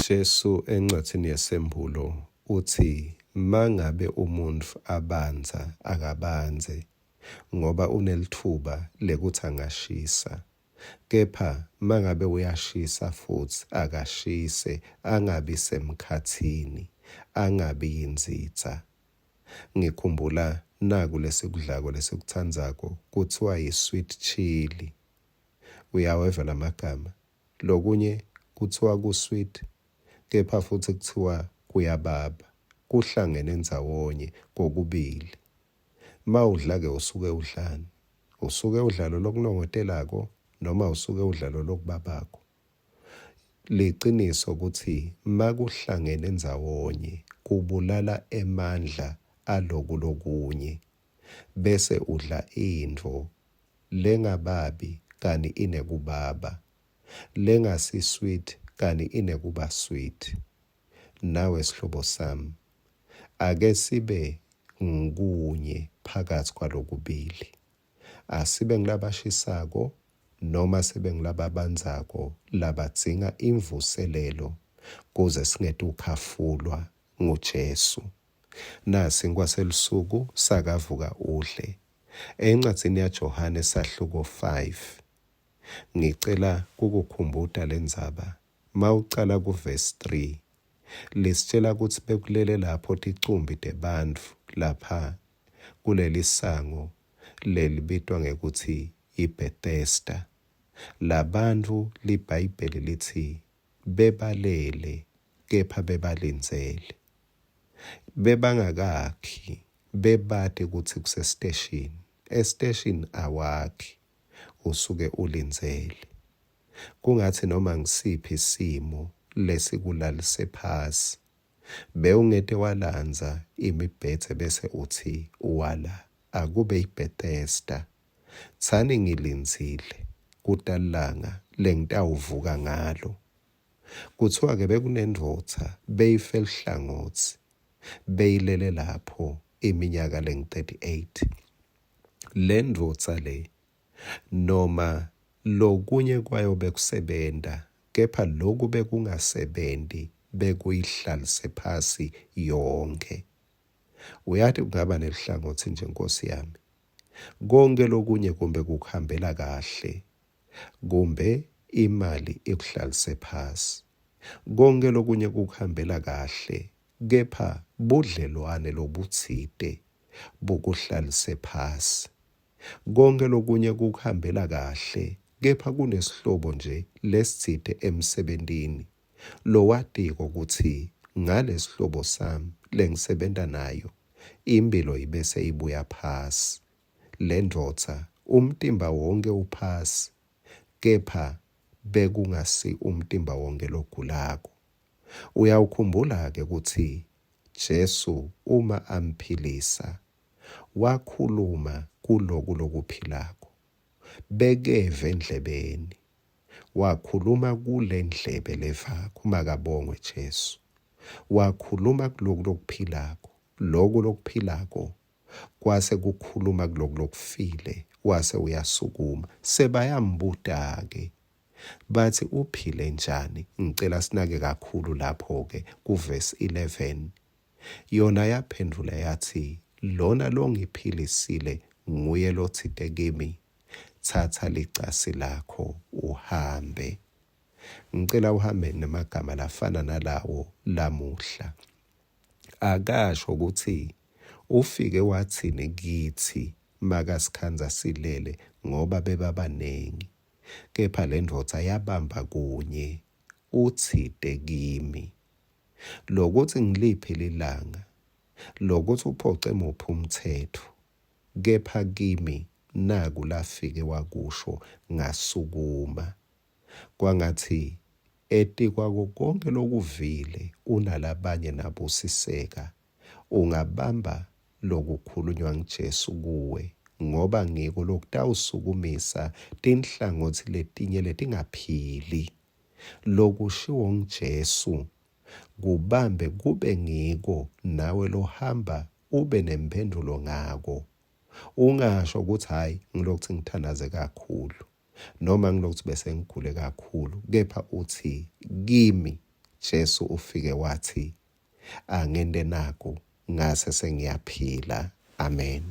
Jesu encwadzini yeSembulo utsi mangabe umuntfu abandza akabandze ngoba unelitfuba lekutsi angashisa kepha mangabe uyashisa futsi akashise angabi semkhatsini angabi yindzidza. Ngikhumbula naku lesikudlako lesikutsandzako kutsiwa yi-sweet chili. Uyaweva lamagama? Lokunye kutsiwa ku-sweet kepha futsi kutsiwa kuyababa. Kuhlangene ndzawonye kokubili. Mawudla-ke usuke udlani? Usuke udla lolokunongotelako noma usuke udla lolokubabako? Liciniso kutsi makuhlangene ndzawonye kubulala emandla aloku lokunye bese udla intfo lengababi kani inekubaba, lengasi sweet kani inekuba sweet. Nawe sihlobo sami, ake sibe ngunye phakatsi kwalokubili. Asibe ngulabashisako noma sibe ngulababandzako labadzinga imvuselelo kuze singetukhafulwa nguJesu. Nasi selusuku sakavuka udle. Encwadzini yaJohane sahluko 5 ngicela kukukhumbuta lendzaba mawucala kuvesi 3 lisitshela kutsi bekulele lapho ticumbi tebantfu lapha kulelisango lelibitwa ngekutsi iBethesda. Labantfu liBhayibheli litsi bebalele kepha bebalindzele. Bebangakakhi, bebati kutsi kusesiteshini. Esiteshini awakhi, usuke ulindzele. Kungatsi noma ngisiphi simo lesikulalise phasi, bewungete walandza imibhedze bese utsi wala akube iBethesda. Tsani ngilindzile kuta lilanga lengitawuvuka ngalo. Kutsiwa-ke bekunendvodza beyife luhlangotsi, beyilele lapho iminyaka lengu-38. Lendvodza le noma lokunye kwayo bekusebenta kepha loku bekungasebenti bekuyihlalise phasi yonkhe. Uyati kungaba neluhlangotsi nje Nkosi yami. Konke lokunye kumbe kukuhambela kahle kumbe imali ikuhlalise phasi. Konke lokunye kukuhambela kahle kepha budlelwane lobutsite bukuhlalise phasi. Konke lokunye kukuhambela kahle kepha kunesihlobo nje lesitsite emsebentini lowatiko kutsi ngalesihlobo sami lengisebenta nayo imphilo ibese ibuya phasi. Lendvodza umtimba wonke uphasi kepha bekungasi umtimba wonke logulako. Uyawukhumbula-ke kutsi Jesu uma amphilisa wakhuluma kuloku lokuphilako. Bekeve endlebeni. Wakhuluma kulendlebe levako, makabongwe Jesu. Wakhuluma kuloku lokuphilako, loku lokuphilako kwase kukhuluma kuloku lokufile, wase uyasukuma. Sebayambuta-ke bathi uphile njani? Ngicela sinake kakhulu lapho-ke kuvesi 11. Yona yaphendvula yatsi, Lona longiphilisile nguye lotsite kimi, Tsatsa licasi lakho uhambe. Ngicela uhambe nemagama lafana nalawo lamuhla. Akasho kutsi ufike watsini kitsi makasikhandza silele ngoba bebabanengi. Kepha lendvodza yabamba kunye, utsite kimi. Lokutsi ngiliphi lilanga, lokutsi uphoce muphi umtsetfo, kepha kimi naku lafike wakusho ngasukuma. Kwangatsi etikwako konkhe lokuvile unalabanye nabusiseka, ungabamba lokukhulunywa nguJesu kuwe ngoba ngiko lokutawusukumisa tinhlangotsi letinye letingaphili. Lokushiwo nguJesu kubambe kube ngiko nawe lohamba ube nemphendvulo ngako. Ungasho kutsi hhayi ngilokutsi ngithandaze kakhulu noma ngilokutsi bese ngigule kakhulu kepha uthi kimi Jesu ufike watsi, Angente naku, ngase sengiyaphila. Amen.